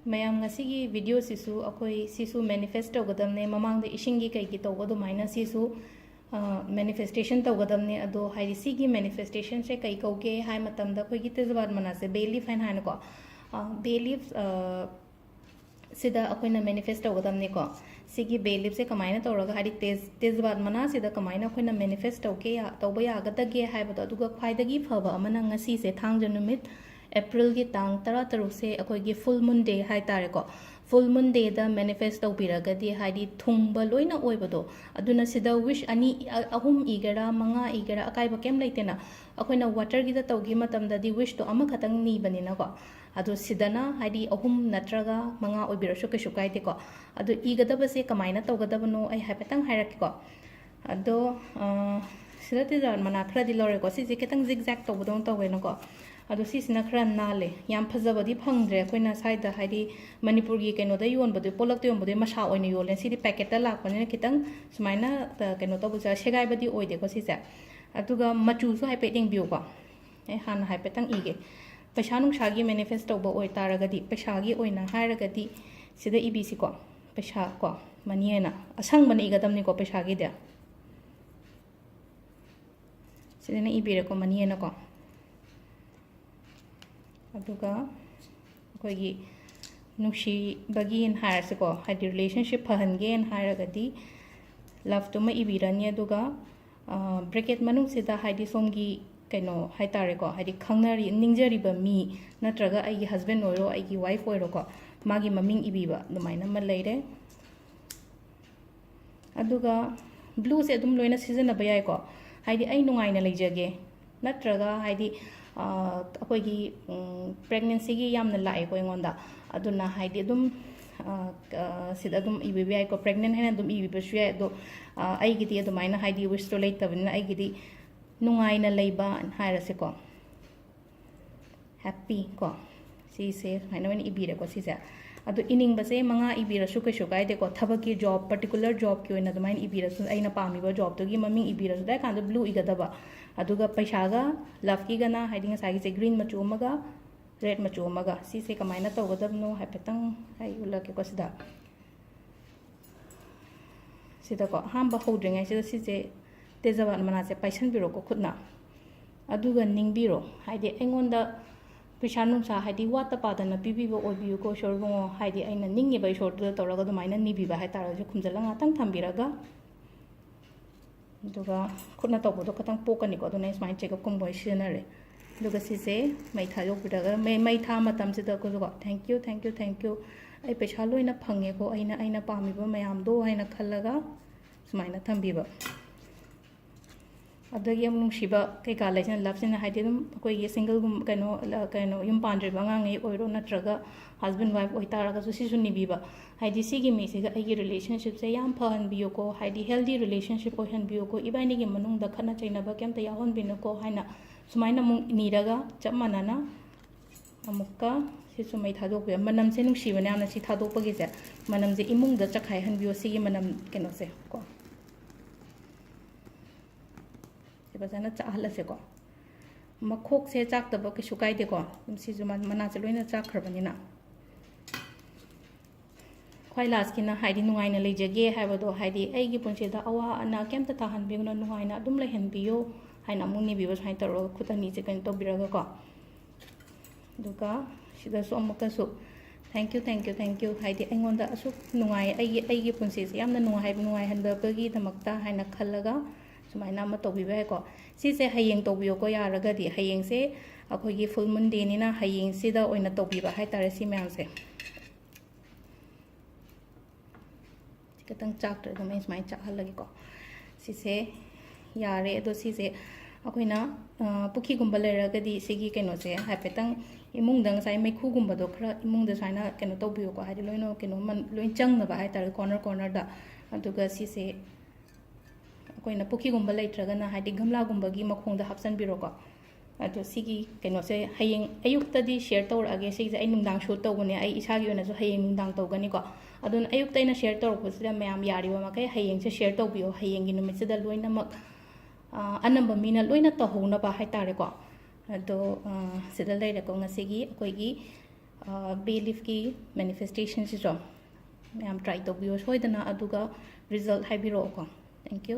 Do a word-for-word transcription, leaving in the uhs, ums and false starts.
ꯃꯌꯥꯝ, ꯉꯁꯤꯒꯤ ꯚꯤꯗꯤꯑꯣꯁꯤꯁꯨ ꯑꯩꯈꯣꯏ ꯁꯤꯁꯨ ꯃꯦꯅꯤꯐꯦꯁ ꯇꯧꯒꯗꯕꯅꯦ, ꯃꯃꯥꯡꯗ ꯏꯁꯤꯡꯒꯤ ꯀꯩꯒꯤ ꯇꯧꯕ ꯑꯗꯨꯃꯥꯏꯅ ꯁꯤꯁꯨ ꯃꯦꯅꯤꯐꯦꯁꯇꯦꯁꯟ ꯇꯧꯒꯗꯕꯅꯦ꯫ ꯑꯗꯣ ꯍꯥꯏꯗꯤ ꯁꯤꯒꯤ ꯃꯦꯅꯤꯐꯦꯁꯇꯦꯁꯟꯁꯦ ꯀꯩ ꯀꯧꯒꯦ ꯍꯥꯏ ꯃꯇꯝꯗ ꯑꯩꯈꯣꯏꯒꯤ ꯇꯦꯖꯕꯥꯠ ꯃꯅꯥꯁꯦ, ꯕꯦ ꯂꯤꯐ ꯍꯥꯏꯅ ꯍꯥꯏꯅꯀꯣ, ꯕꯦ ꯂꯤꯐ ꯁꯤꯗ ꯑꯩꯈꯣꯏꯅ ꯃꯦꯅꯤꯐꯦꯁ ꯇꯧꯒꯗꯕꯅꯤꯀꯣ꯫ ꯁꯤꯒꯤ ꯕꯦ ꯂꯤꯞꯁꯦ ꯀꯃꯥꯏꯅ ꯇꯧꯔꯒ, ꯍꯥꯏꯗꯤ ꯇꯦꯖ ꯇꯦꯖꯕꯥꯠ ꯃꯅꯥꯁꯤꯗ ꯀꯃꯥꯏꯅ ꯑꯩꯈꯣꯏꯅ ꯃꯦꯅꯤꯐꯦꯁ ꯇꯧꯒꯦ ꯌꯥ- ꯇꯧꯕ ꯌꯥꯒꯗꯒꯦ ꯍꯥꯏꯕꯗꯣ꯫ ꯑꯗꯨꯒ ꯈ꯭ꯋꯥꯏꯗꯒꯤ ꯐꯕ ꯑꯃꯅ ꯉꯁꯤꯁꯦ, ꯊꯥꯡꯖ ꯅꯨꯃꯤꯠ, ꯑꯦꯄ꯭ꯔꯤꯜꯒꯤ ꯇꯥꯡ ꯇꯔꯥ ꯇꯔꯨꯛꯁꯦ ꯑꯩꯈꯣꯏꯒꯤ ꯐꯨꯜ ꯃꯨꯟ ꯗꯦ ꯍꯥꯏꯇꯥꯔꯦꯀꯣ꯫ ꯐꯨꯜ ꯃꯨꯟ ꯗꯦꯗ ꯃꯦꯅꯤꯐꯦꯁ ꯇꯧꯕꯤꯔꯒꯗꯤ, ꯍꯥꯏꯗꯤ ꯊꯨꯡꯕ ꯂꯣꯏꯅ ꯑꯣꯏꯕꯗꯣ, ꯑꯗꯨꯅ ꯁꯤꯗ ꯋꯤꯁ ꯑꯅꯤ, ꯑ- ꯑꯍꯨꯝ ꯏꯒꯦꯔꯥ, ꯃꯉꯥ ꯏꯒꯦꯔꯥ, ꯑꯀꯥꯏꯕ ꯀꯩꯝ ꯂꯩꯇꯦꯅ꯫ ꯑꯩꯈꯣꯏꯅ ꯋꯥꯇꯔꯒꯤꯗ ꯇꯧꯈꯤ ꯃꯇꯝꯗꯗꯤ ꯋꯤꯁꯇꯣ ꯑꯃꯈꯛꯇꯪ ꯅꯤꯕꯅꯤꯅꯀꯣ꯫ ꯑꯗꯣ ꯁꯤꯗꯅ ꯍꯥꯏꯗꯤ ꯑꯍꯨꯝ ꯅꯠꯇ꯭ꯔꯒ ꯃꯉꯥ ꯑꯣꯏꯕꯤꯔꯁꯨ ꯀꯩꯁꯨ ꯀꯥꯏꯗꯦꯀꯣ꯫ ꯑꯗꯣ ꯏꯒꯗꯕꯁꯦ ꯀꯃꯥꯏꯅ ꯇꯧꯒꯗꯕꯅꯣ ꯑꯩ ꯍꯥꯏꯐꯦꯠꯇꯪ ꯍꯥꯏꯔꯛꯀꯦꯀꯣ꯫ ꯑꯗꯣ, ꯑ, ꯁꯤꯗ ꯇꯦꯖꯕꯥꯠ ꯃꯅꯥ ꯈꯔꯗꯤ ꯂꯧꯔꯦꯀꯣ꯫ ꯁꯤꯁꯦ ꯈꯤꯇꯪ ꯖꯤꯛ ꯖꯥꯛ ꯇꯧꯕꯗꯧꯅ ꯇꯧꯋꯦꯅꯀꯣ꯫ ꯑꯗꯣ ꯁꯤꯁꯤꯅ ꯈꯔ ꯅꯥꯜꯂꯦ꯫ ꯌꯥꯝ ꯐꯖꯕꯗꯤ ꯐꯪꯗ꯭ꯔꯦ ꯑꯩꯈꯣꯏꯅ ꯁ꯭ꯋꯥꯏꯗ, ꯍꯥꯏꯗꯤ ꯃꯅꯤꯄꯨꯔꯒꯤ ꯀꯩꯅꯣꯗ ꯌꯣꯟꯕꯗꯣ, ꯄꯣꯠꯂꯛꯇ ꯌꯣꯟꯕꯗꯣ ꯃꯁꯥ ꯑꯣꯏꯅ ꯌꯣꯜꯂꯦ꯫ ꯁꯤꯗꯤ ꯄꯦꯀꯦꯠꯇ ꯂꯥꯛꯄꯅꯤꯅ ꯈꯤꯇꯪ ꯁꯨꯃꯥꯏꯅ, ꯑ, ꯀꯩꯅꯣ ꯇꯧꯕꯁꯦ, ꯁꯦꯒꯥꯏꯕꯗꯤ ꯑꯣꯏꯗꯦꯀꯣ ꯁꯤꯁꯦ꯫ ꯑꯗꯨꯒ ꯃꯆꯨꯁꯨ ꯍꯥꯏꯐꯦꯠ ꯌꯦꯡꯕꯤꯌꯨꯀꯣ꯫ ꯑꯩ ꯍꯥꯟꯅ ꯍꯥꯏꯐꯦꯠꯇꯪ ꯏꯒꯦ꯫ ꯄꯩꯁꯥ ꯅꯨꯡꯁꯥꯒꯤ ꯃꯦꯅꯤꯐꯦꯁ ꯇꯧꯕ ꯑꯣꯏꯇꯥꯔꯒꯗꯤ, ꯄꯩꯁꯥꯒꯤ ꯑꯣꯏꯅ ꯍꯥꯏꯔꯒꯗꯤ, ꯁꯤꯗ ꯏꯕꯤꯁꯤꯀꯣ꯫ ꯄꯩꯁꯥ ꯀꯣ, ꯃꯅꯤ ꯍꯥꯏꯅ ꯑꯁꯪꯕꯅ ꯏꯒꯗꯕꯅꯤꯀꯣ ꯄꯩꯁꯥꯒꯤꯗꯤ꯫ ꯁꯤꯗꯅ ꯏꯕꯤꯔꯦꯀꯣ, ꯃꯅꯤ ꯍꯥꯏꯅꯀꯣ꯫ ꯑꯗꯨꯒ ꯑꯩꯈꯣꯏꯒꯤ ꯅꯨꯡꯁꯤꯕꯒꯤꯅ ꯍꯥꯏꯔꯁꯤꯀꯣ, ꯍꯥꯏꯗꯤ ꯔꯤꯂꯦꯁꯟꯁꯤꯞ ꯐꯍꯟꯒꯦꯅ ꯍꯥꯏꯔꯒꯗꯤ ꯂꯞꯇꯨꯃ ꯏꯕꯤꯔꯅꯤ꯫ ꯑꯗꯨꯒ ꯕ꯭ꯔꯦꯀꯦꯠ ꯃꯅꯨꯡꯁꯤꯗ, ꯍꯥꯏꯗꯤ ꯁꯣꯝꯒꯤ ꯀꯩꯅꯣ ꯍꯥꯏꯇꯥꯔꯦꯀꯣ, ꯍꯥꯏꯗꯤ ꯈꯪꯅꯔꯤ, ꯅꯤꯡꯖꯔꯤꯕ ꯃꯤ, ꯅꯠꯇ꯭ꯔꯒ ꯑꯩꯒꯤ ꯍꯁꯕꯦꯟ ꯑꯣꯏꯔꯣ, ꯑꯩꯒꯤ ꯋꯥꯏꯐ ꯑꯣꯏꯔꯣꯀꯣ, ꯃꯥꯒꯤ ꯃꯃꯤꯡ ꯏꯕꯤꯕ ꯑꯗꯨꯃꯥꯏꯅ ꯑꯃ ꯂꯩꯔꯦ꯫ ꯑꯗꯨꯒ ꯕ꯭ꯂꯨꯁꯦ ꯑꯗꯨꯝ ꯂꯣꯏꯅ ꯁꯤꯖꯤꯟꯅꯕ ꯌꯥꯏꯀꯣ꯫ ꯍꯥꯏꯗꯤ ꯑꯩ ꯅꯨꯡꯉꯥꯏꯅ ꯂꯩꯖꯒꯦ, ꯅꯠꯇ꯭ꯔꯒ ꯍꯥꯏꯗꯤ, ꯑ, ꯑꯩꯈꯣꯏꯒꯤ, ꯎꯝ, ꯄ꯭ꯔꯦꯒꯅꯦꯟꯁꯤꯒꯤ ꯌꯥꯝꯅ ꯂꯥꯛꯑꯦꯀꯣ ꯑꯩꯉꯣꯟꯗ꯫ ꯑꯗꯨꯅ ꯍꯥꯏꯗꯤ ꯑꯗꯨꯝ, ꯑ, ꯑ, ꯁꯤꯗ ꯑꯗꯨꯝ ꯏꯕꯤꯕ ꯌꯥꯏꯀꯣ, ꯄ꯭ꯔꯦꯒꯅꯦꯟ ꯍꯥꯏꯅ ꯑꯗꯨꯝ ꯏꯕꯤꯕꯁꯨ ꯌꯥꯏ꯫ ꯑꯗꯣ, ꯑ, ꯑꯩꯒꯤꯗꯤ ꯑꯗꯨꯃꯥꯏꯅ ꯍꯥꯏꯗꯤ ꯋꯤꯁꯇꯣ ꯂꯩꯇꯕꯅꯤꯅ ꯑꯩꯒꯤꯗꯤ ꯅꯨꯡꯉꯥꯏꯅ ꯂꯩꯕ ꯍꯥꯏꯔꯁꯤꯀꯣ꯫ ꯍꯦꯞꯄꯤ ꯀꯣ꯫ ꯁꯤꯁꯦ ꯁꯨꯃꯥꯏꯅ ꯑꯣꯏꯅ ꯏꯕꯤꯔꯦꯀꯣ ꯁꯤꯁꯦ꯫ ꯑꯗꯣ ꯏꯅꯤꯡꯕꯁꯦ ꯃꯉꯥ ꯏꯕꯤꯔꯁꯨ ꯀꯩꯁꯨ ꯀꯥꯏꯗꯦꯀꯣ꯫ ꯊꯕꯛꯀꯤ ꯖꯣꯕ, ꯄꯥꯔꯇꯤꯀꯨꯂꯔ ꯖꯣꯕꯀꯤ ꯑꯣꯏꯅ ꯑꯗꯨꯃꯥꯏꯅ ꯏꯕꯤꯔꯁꯨ, ꯑꯩꯅ ꯄꯥꯝꯃꯤꯕ ꯖꯣꯕꯇꯨꯒꯤ ꯃꯃꯤꯡ ꯏꯕꯤꯔꯁꯨ, ꯑꯗꯨ ꯀꯥꯟꯗ ꯕ꯭ꯂꯨ ꯏꯒꯗꯕ꯫ ꯑꯗꯨꯒ ꯄꯩꯁꯥꯒ ꯂꯞꯀꯤꯒꯅ, ꯍꯥꯏꯗꯤ ꯉꯁꯥꯏꯒꯤꯁꯦ ꯒ꯭ꯔꯤꯟ ꯃꯆꯨ ꯑꯃꯒ, ꯔꯦꯗ ꯃꯆꯨ ꯑꯃꯒ꯫ ꯁꯤꯁꯦ ꯀꯃꯥꯏꯅ ꯇꯧꯒꯗꯕꯅꯣ ꯍꯥꯏꯐꯦꯠꯇꯪ ꯑꯩ ꯎꯠꯂꯛꯀꯦꯀꯣ꯫ ꯁꯤꯗ, ꯁꯤꯗꯀꯣ, ꯑꯍꯥꯟꯕ ꯍꯧꯗ꯭ꯔꯤꯉꯩꯁꯤꯗ ꯁꯤꯁꯦ ꯇꯦꯖꯄꯥꯠ ꯃꯅꯥꯁꯦ ꯄꯥꯏꯁꯟꯕꯤꯔꯣꯀꯣ ꯈꯨꯠꯅ, ꯑꯗꯨꯒ ꯅꯤꯡꯕꯤꯔꯣ꯫ ꯍꯥꯏꯗꯤ ꯑꯩꯉꯣꯟꯗ ꯄꯩꯁꯥ ꯅꯨꯡꯁꯥ, ꯍꯥꯏꯗꯤ ꯋꯥꯠꯇ ꯄꯥꯗꯅ ꯄꯤꯕꯤꯕ ꯑꯣꯏꯕꯤꯌꯨꯀꯣ ꯏꯁꯣꯔ ꯏꯕꯨꯡꯉꯣ꯫ ꯍꯥꯏꯗꯤ ꯑꯩꯅ ꯅꯤꯡꯉꯤꯕ ꯏꯁꯣꯔꯗꯨꯗ ꯇꯧꯔꯒ ꯑꯗꯨꯃꯥꯏꯅ ꯅꯤꯕꯤꯕ ꯍꯥꯏꯇꯥꯔꯒꯁꯨ, ꯈꯨꯝꯖꯤꯜꯂꯒ ꯉꯥꯛꯇꯪ ꯊꯝꯕꯤꯔꯒ, ꯑꯗꯨꯒ ꯈꯨꯠꯅ ꯇꯧꯕꯗꯣ ꯈꯤꯇꯪ ꯄꯣꯛꯀꯅꯤꯀꯣ, ꯑꯗꯨꯅ ꯑꯩ ꯁꯨꯃꯥꯏꯅ ꯆꯦꯒꯞꯀꯨꯝꯕ ꯑꯣꯏꯅ ꯁꯤꯖꯤꯟꯅꯔꯦ꯫ ꯑꯗꯨꯒ ꯁꯤꯁꯦ ꯃꯩ ꯊꯥꯗꯣꯛꯄꯤꯔꯒ, ꯃꯩ, ꯃꯩ ꯊꯥ ꯃꯇꯝꯁꯤꯗꯀꯣ, "Thank you, thank you, thank you, ꯑꯩ ꯄꯩꯁꯥ ꯂꯣꯏꯅ ꯐꯪꯉꯦꯀꯣ, ꯑꯩꯅ, ꯑꯩꯅ ꯄꯥꯝꯃꯤꯕ ꯃꯌꯥꯝꯗꯣ" ꯍꯥꯏꯅ ꯈꯜꯂꯒ ꯁꯨꯃꯥꯏꯅ ꯊꯝꯕꯤꯕ꯫ ꯑꯗꯒꯤ ꯌꯥꯝ ꯅꯨꯡꯁꯤꯕ ꯀꯩꯀꯥ ꯂꯩꯁꯤꯅ, ꯂꯞꯁꯤꯅ, ꯍꯥꯏꯗꯤ ꯑꯗꯨꯝ ꯑꯩꯈꯣꯏꯒꯤ ꯁꯤꯡꯒꯜꯒꯨꯝ-, ꯀꯩꯅꯣ, ꯀꯩꯅꯣ, ꯌꯨꯝ ꯄꯥꯟꯗ꯭ꯔꯤꯕ ꯑꯉꯥꯡꯉꯩ ꯑꯣꯏꯔꯣ, ꯅꯠꯇ꯭ꯔꯒ ꯍꯁꯕꯦꯟ ꯋꯥꯏꯐ ꯑꯣꯏꯇꯥꯔꯒꯁꯨ, ꯁꯤꯁꯨ ꯅꯤꯕꯤꯕ꯫ ꯍꯥꯏꯗꯤ ꯁꯤꯒꯤ ꯃꯤꯁꯤꯒ ꯑꯩꯒꯤ ꯔꯤꯂꯦꯁꯟꯁꯤꯞꯁꯦ ꯌꯥꯝ ꯐꯍꯟꯕꯤꯌꯨꯀꯣ, ꯍꯥꯏꯗꯤ ꯍꯦꯜꯗꯤ ꯔꯤꯂꯦꯁꯟꯁꯤꯞ ꯑꯣꯏꯍꯟꯕꯤꯌꯨꯀꯣ, ꯏꯕꯥꯏꯅꯤꯒꯤ ꯃꯅꯨꯡꯗ ꯈꯠꯅ ꯆꯩꯅꯕ ꯀꯩꯝꯇ ꯌꯥꯎꯍꯟꯕꯤꯅꯨꯀꯣ ꯍꯥꯏꯅ ꯁꯨꯃꯥꯏꯅ ꯑꯃꯨꯛ ꯅꯤꯔꯒ, ꯆꯞ ꯃꯥꯟꯅꯅ ꯑꯃꯨꯛꯀ ꯁꯤꯁꯨ ꯃꯩ ꯊꯥꯗꯣꯛꯄꯤꯌꯨ꯫ ꯃꯅꯝꯁꯦ ꯅꯨꯡꯁꯤꯕꯅꯦ ꯌꯥꯝꯅ, ꯁꯤ ꯊꯥꯗꯣꯛꯄꯒꯤꯁꯦ꯫ ꯃꯅꯝꯁꯦ ꯏꯃꯨꯡꯗ ꯆꯈꯥꯏꯍꯟꯕꯤꯌꯣ, ꯁꯤꯒꯤ ꯃꯅꯝ ꯀꯩꯅꯣꯁꯦ ꯀꯣ꯫ ꯁꯤ ꯐꯖꯅ ꯆꯥꯛꯍꯜꯂꯁꯦꯀꯣ꯫ ꯃꯈꯣꯛꯁꯦ ꯆꯥꯛꯇꯕ ꯀꯩꯁꯨ ꯀꯥꯏꯗꯦꯀꯣ, ꯑꯗꯨꯝ ꯁꯤꯁꯨ ꯃ-, ꯃꯅꯥꯁꯦ ꯂꯣꯏꯅ ꯆꯥꯛꯈ꯭ꯔꯕꯅꯤꯅ꯫ ꯈ꯭ꯋꯥꯏ ꯂꯥꯁꯀꯤꯅ ꯍꯥꯏꯗꯤ ꯅꯨꯡꯉꯥꯏꯅ ꯂꯩꯖꯒꯦ ꯍꯥꯏꯕꯗꯣ, ꯍꯥꯏꯗꯤ "ꯑꯩꯒꯤ ꯄꯨꯟꯁꯤꯗ ꯑꯋꯥ ꯑꯅꯥ ꯀꯩꯝꯇ ꯇꯥꯍꯟꯕꯤꯒꯅꯨ, ꯅꯨꯡꯉꯥꯏꯅ ꯑꯗꯨꯝ ꯂꯩꯍꯟꯕꯤꯌꯨ" ꯍꯥꯏꯅ ꯑꯃꯨꯛ ꯅꯤꯕꯤꯕ, ꯁꯨꯃꯥꯏꯅ ꯇꯧꯔꯒ ꯈꯨꯠ ꯑꯅꯤꯁꯦ ꯀꯩꯅꯣ ꯇꯧꯕꯤꯔꯒꯀꯣ꯫ ꯑꯗꯨꯒ ꯁꯤꯗꯁꯨ ꯑꯃꯨꯛꯀꯁꯨ "Thank you, thank you, thank you", ꯍꯥꯏꯗꯤ ꯑꯩꯉꯣꯟꯗ ꯑꯁꯨꯛ ꯅꯨꯡꯉꯥꯏ, ꯑꯩꯒꯤ, ꯑꯩꯒꯤ ꯄꯨꯟꯁꯤꯁꯦ ꯌꯥꯝꯅ ꯅꯨꯡꯉꯥꯏ, ꯅꯨꯡꯉꯥꯏꯍꯟꯕꯒꯤꯗꯃꯛꯇ ꯍꯥꯏꯅ ꯈꯜꯂꯒ ꯁꯨꯃꯥꯏꯅ ꯑꯃ ꯇꯧꯕꯤꯕ ꯌꯥꯏꯀꯣ꯫ ꯁꯤꯁꯦ ꯍꯌꯦꯡ ꯇꯧꯕꯤꯌꯣꯀꯣ, ꯌꯥꯔꯒꯗꯤ꯫ ꯍꯌꯦꯡꯁꯦ ꯑꯩꯈꯣꯏꯒꯤ ꯐꯨꯜ ꯃꯨꯟ ꯗꯦꯅꯤꯅ ꯍꯌꯦꯡꯁꯤꯗ ꯑꯣꯏꯅ ꯇꯧꯕꯤꯕ ꯍꯥꯏꯇꯥꯔꯦ ꯁꯤ ꯃꯌꯥꯝꯁꯦ꯫ ꯁꯤ ꯈꯤꯇꯪ ꯆꯥꯛꯇ꯭ꯔꯦ, ꯑꯗꯨꯝ ꯑꯩ ꯁꯨꯃꯥꯏꯅ ꯆꯥꯛꯍꯜꯂꯒꯦꯀꯣ꯫ ꯁꯤꯁꯦ ꯌꯥꯔꯦ꯫ ꯑꯗꯣ ꯁꯤꯁꯦ ꯑꯩꯈꯣꯏꯅ, ꯑ, ꯄꯨꯈ꯭ꯔꯤꯒꯨꯝꯕ ꯂꯩꯔꯒꯗꯤ ꯁꯤꯒꯤ ꯀꯩꯅꯣꯁꯦ ꯍꯥꯏꯐꯦꯠꯇꯪ ꯏꯃꯨꯡꯗ, ꯉꯁꯥꯏ ꯃꯩꯈꯨꯒꯨꯝꯕꯗꯣ ꯈꯔ ꯏꯃꯨꯡꯗ ꯁꯨꯃꯥꯏꯅ ꯀꯩꯅꯣ ꯇꯧꯕꯤꯌꯨꯀꯣ, ꯍꯥꯏꯗꯤ ꯂꯣꯏꯅ ꯀꯩꯅꯣ ꯃꯟ-, ꯂꯣꯏ ꯆꯪꯅꯕ ꯍꯥꯏꯇꯥꯔꯦ, ꯀꯣꯔꯅꯔ ꯀꯣꯔꯅꯔꯗ꯫ ꯑꯗꯨꯒ ꯁꯤꯁꯦ ꯑꯩꯈꯣꯏꯅ ꯄꯨꯈ꯭ꯔꯤꯒꯨꯝꯕ ꯂꯩꯇ꯭ꯔꯒꯅ ꯍꯥꯏꯗꯤ ꯒꯝꯂꯥꯒꯨꯝꯕꯒꯤ ꯃꯈꯣꯡꯗ ꯍꯥꯞꯆꯤꯟꯕꯤꯔꯣꯀꯣ꯫ ꯑꯗꯣ ꯁꯤꯒꯤ ꯀꯩꯅꯣꯁꯦ ꯍꯌꯦꯡ ꯑꯌꯨꯛꯇꯗꯤ ꯁꯤꯌꯔ ꯇꯧꯔꯛꯑꯒꯦ꯫ ꯁꯤꯁꯦ ꯑꯩ ꯅꯨꯡꯗꯥꯡ ꯁꯨꯠ ꯇꯧꯕꯅꯦ, ꯑꯩ ꯏꯁꯥꯒꯤ ꯑꯣꯏꯅꯁꯨ ꯍꯌꯦꯡ ꯅꯨꯡꯗꯥꯡ ꯇꯧꯒꯅꯤꯀꯣ꯫ ꯑꯗꯨꯅ ꯑꯌꯨꯛꯇ ꯑꯩꯅ ꯁꯤꯌꯔ ꯇꯧꯔꯛꯄꯁꯤꯗ ꯃꯌꯥꯝ ꯌꯥꯔꯤꯕ ꯃꯈꯩ ꯍꯌꯦꯡꯁꯦ ꯁꯤꯌꯔ ꯇꯧꯕꯤꯌꯣ꯫ ꯍꯌꯦꯡꯒꯤ ꯅꯨꯃꯤꯠꯁꯤꯗ ꯂꯣꯏꯅꯃꯛ, ꯑ, ꯑꯅꯝꯕ ꯃꯤꯅ ꯂꯣꯏꯅ ꯇꯧꯍꯧꯅꯕ ꯍꯥꯏꯇꯥꯔꯦꯀꯣ꯫ ꯑꯗꯣ ꯁꯤꯗ ꯂꯩꯔꯦꯀꯣ ꯉꯁꯤꯒꯤ ꯑꯩꯈꯣꯏꯒꯤ ꯕꯦ ꯂꯤꯐꯀꯤ ꯃꯦꯅꯤꯐꯦꯁꯇꯦꯁꯟꯁꯤꯁꯨ꯫ ꯃꯌꯥꯝ ꯇ꯭ꯔꯥꯏ ꯇꯧꯕꯤꯌꯣ ꯁꯣꯏꯗꯅ, ꯑꯗꯨꯒ ꯔꯤꯖꯜꯠ ꯍꯥꯏꯕꯤꯔꯛꯑꯣꯀꯣ꯫ Thank you.